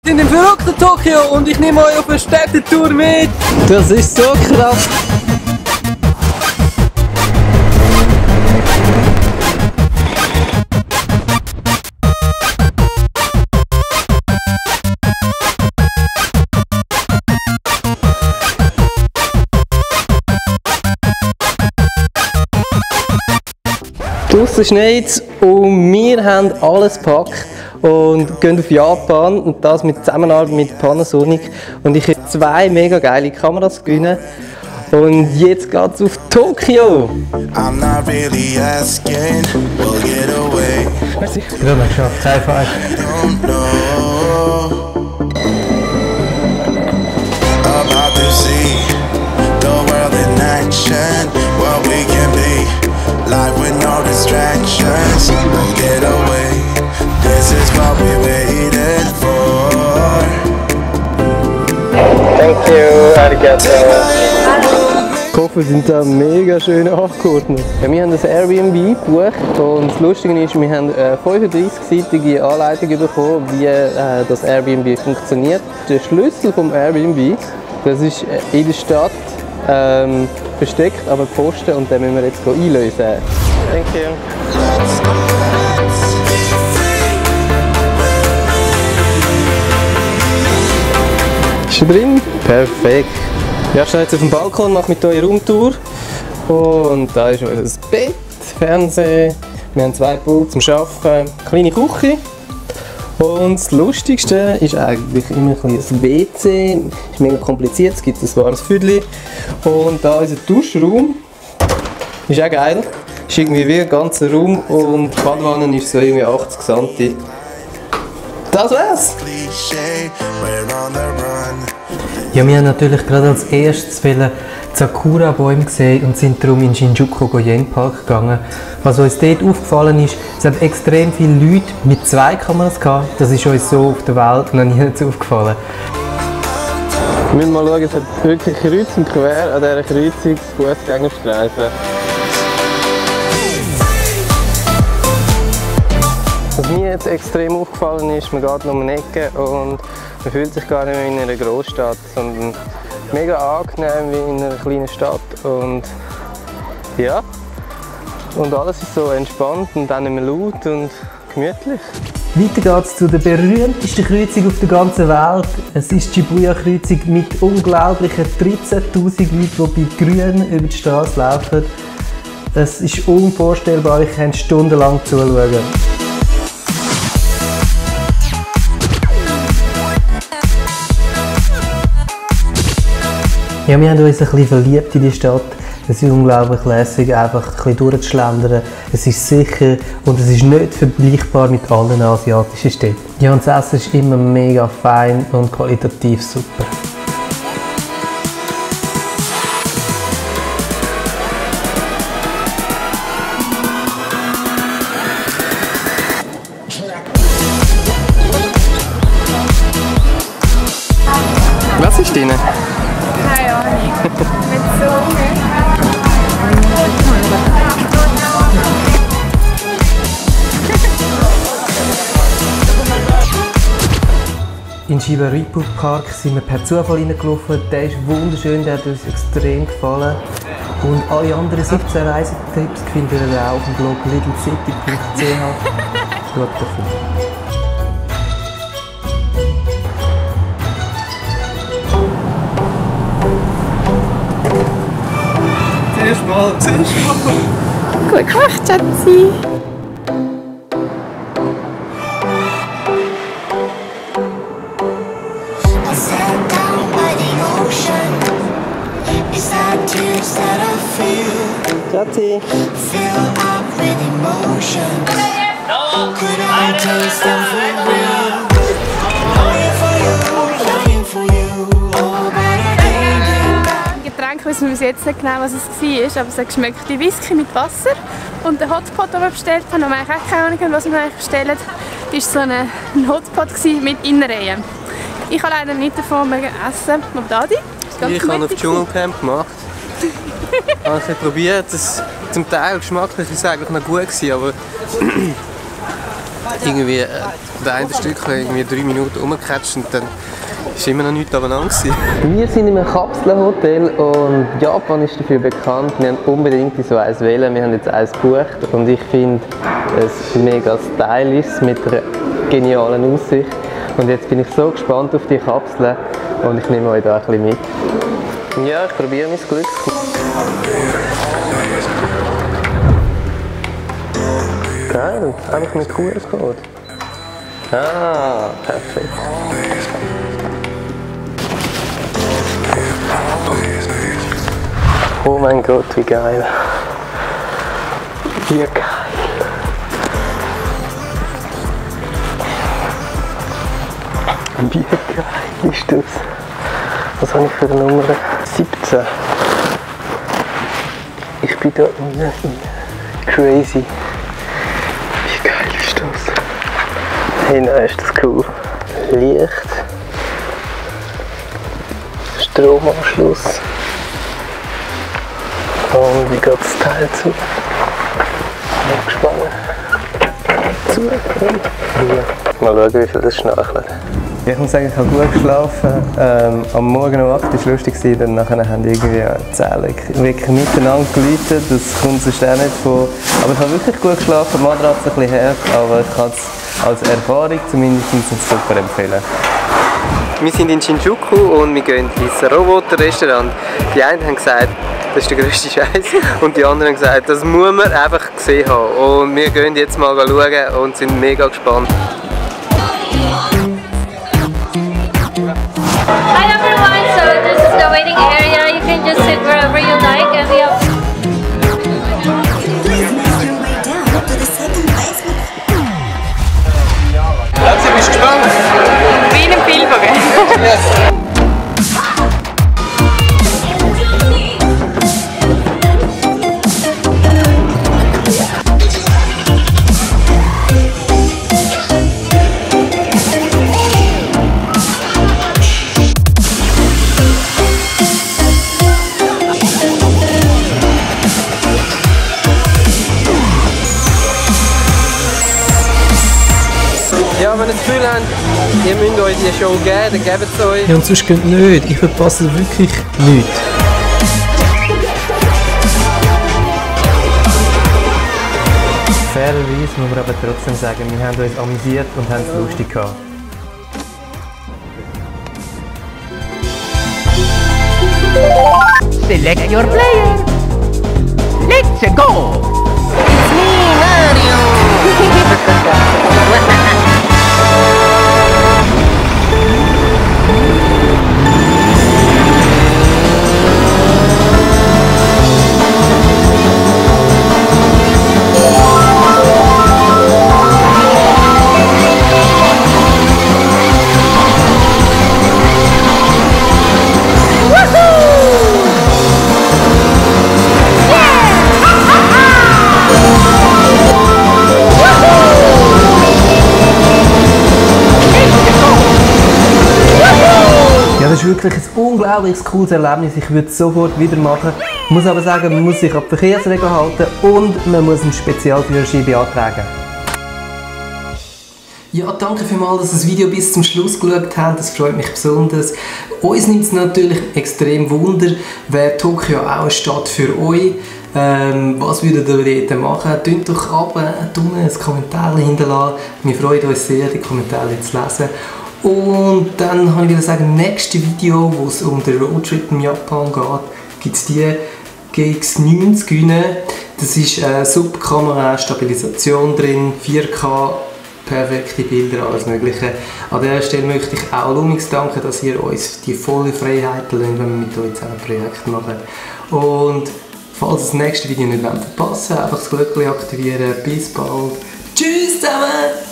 Wir sind im verrückten Tokio und ich nehme euch auf eine Städtetour mit. Das ist so krass. Draussen schneit und wir haben alles gepackt und gehen auf Japan und das mit Zusammenarbeit mit Panasonic und ich habe 2 mega geile Kameras gewinnen und jetzt geht's auf Tokio! I'm not really asking, we'll get away. Merci. Gerade noch geschafft, High Five. About to see the world in action, what we can be. Life with no distractions, we'll get away. This is what we waited for. Thank you, arigato. Die Koffer sind da mega schön angeordnet. Ja, wir haben das Airbnb gebucht und das Lustige ist, wir haben eine 35-seitige Anleitung bekommen, wie das Airbnb funktioniert. Der Schlüssel vom Airbnb, das ist in der Stadt versteckt, aber Posten und den müssen wir jetzt einlösen. Thank you. Ist er drin? Perfekt. Ja, ich stehe jetzt auf dem Balkon, mache mit euch eine Raumtour. Und da ist unser Bett, Fernsehen. Wir haben 2 Pools zum Arbeiten, kleine Küche. Und das Lustigste ist eigentlich immer ein WC. Ist mega kompliziert, es gibt ein warmes Füdli. Und da unser Duschraum. Ist auch geil. Ist irgendwie wie ein ganzer Raum und die Badewanne ist so irgendwie 80 cm. Das war's! Ja, wir haben natürlich gerade als erstes Sakura-Bäume gesehen und sind darum in Shinjuku Goyen Park gegangen. Was uns dort aufgefallen ist, es hat extrem viele Leute mit 2 Kameras gehabt. Das ist uns so auf der Welt noch nie aufgefallen. Wir müssen mal schauen, es hat wirklich kreuz und quer an dieser Kreuzung Fußgängerstreifen. Was mir jetzt extrem aufgefallen ist, man geht um eine Ecke und man fühlt sich gar nicht mehr in einer Großstadt, sondern mega angenehm wie in einer kleinen Stadt und ja, und alles ist so entspannt und dann nicht mehr laut und gemütlich. Weiter geht's zu der berühmtesten Kreuzung auf der ganzen Welt. Es ist die Shibuya-Kreuzung mit unglaublichen 13'000 Leuten, die bei Grün über die Straße laufen. Es ist unvorstellbar, ich kann stundenlang zuschauen. Ja, wir haben uns ein bisschen verliebt in die Stadt. Es ist unglaublich lässig, einfach ein bisschen durchzuschlendern. Es ist sicher und es ist nicht vergleichbar mit anderen asiatischen Städten. Ja, und das Essen ist immer mega fein und qualitativ super. Was ist drin? Keine Ahnung. Mit so In Shiba-Ripu Park sind wir per Zufall reingelaufen. Der ist wunderschön, der hat uns extrem gefallen. Und alle anderen 17 Reisetipps findet ihr auch auf dem Blog littlecity.ch. Schaut davon. Zuerst mal. gut gemacht, Schatzi. Schatzi. Getränk wissen wir bis jetzt nicht genau, was es war, aber es hat geschmeckt wie Whisky mit Wasser. Und der Hotpot, den wir bestellt haben, haben wir eigentlich auch keine Ahnung, was wir eigentlich bestellen, war so ein Hotpot mit Innereien. Ich habe leider nicht davon essen, aber Dadi. Ich habe auf Dschungelcamp gemacht. Ich habe es probiert. Zum Teil geschmacklich war es eigentlich noch gut, aber irgendwie der eine Stück irgendwie 3 Minuten rumgecatcht und dann war immer noch nichts abeinander. Wir sind in einem Kapselhotel und Japan ist dafür bekannt. Wir haben unbedingt so eins wählen. Wir haben jetzt eins gebucht und ich finde es mega stylisch mit einer genialen Aussicht. Und jetzt bin ich so gespannt auf die Kapseln und ich nehme euch da ein bisschen mit. Ja, ich probiere mein Glück. Geil, einfach mit QR-Code. Ah, perfekt. Oh mein Gott, wie geil. Wie geil. Wie geil ist das? Was habe ich für eine Nummer? 17. Ich bin da unten. Crazy. Wie geil ist das? Hey, nein, ist das cool. Licht. Stromanschluss. Und wie geht das Teil zu? Ich bin gespannt. Mal schauen, wie viel das schnarchelt. Ich muss sagen, ich habe gut geschlafen. Am Morgen um 8 Uhr war es lustig, dann nachher haben irgendwie die Zähne wirklich miteinander geläutet. Das kommt sonst auch nicht vor. Aber ich habe wirklich gut geschlafen, die Matratze ein bisschen hart, aber ich kann es als Erfahrung zumindest super empfehlen. Wir sind in Shinjuku und wir gehen ins Roboter-Restaurant. Die einen haben gesagt, das ist der grösste Scheiß, und die anderen haben gesagt, das muss man einfach gesehen haben. Und wir gehen jetzt mal schauen und sind mega gespannt. Hi everyone, so this is the waiting area. You can just sit wherever you like and we have... Platzi, bist du gespannt? Wie in einem Film, gell? Ja, wenn ihr das Gefühl habt, ihr müsst euch die Show geben, dann gebt es euch. Ja, und sonst geht nicht. Ich verpasse wirklich nichts. Fairerweise muss man aber trotzdem sagen, wir haben uns amüsiert und haben es lustig gehabt. Select your player. Let's go. It's me, Mario. Das ist wirklich ein unglaublich cooles Erlebnis. Ich würde es sofort wieder machen. Ich muss aber sagen, man muss sich an die Verkehrsregeln halten und man muss einen Spezialführerschein beantragen. Ja, danke vielmals, dass ihr das Video bis zum Schluss geschaut habt. Das freut mich besonders. Uns nimmt es natürlich extrem Wunder, wäre Tokio auch eine Stadt für euch? Was würdet ihr dort machen? Tönt doch ab, unten ein Kommentar hinterlassen. Wir freuen uns sehr, die Kommentare zu lesen. Und dann kann ich wieder sagen, im nächsten Video, wo es um den Roadtrip in Japan geht, gibt es die GX90 gewinnen. Das ist eine Subkamera, Stabilisation drin, 4K, perfekte Bilder, alles mögliche. An dieser Stelle möchte ich auch Lumix danken, dass ihr uns die volle Freiheit lasst, wenn wir mit euch zusammen Projekte machen. Und falls ihr das nächste Video nicht verpassen wollt, einfach das Glöckchen aktivieren. Bis bald. Tschüss zusammen!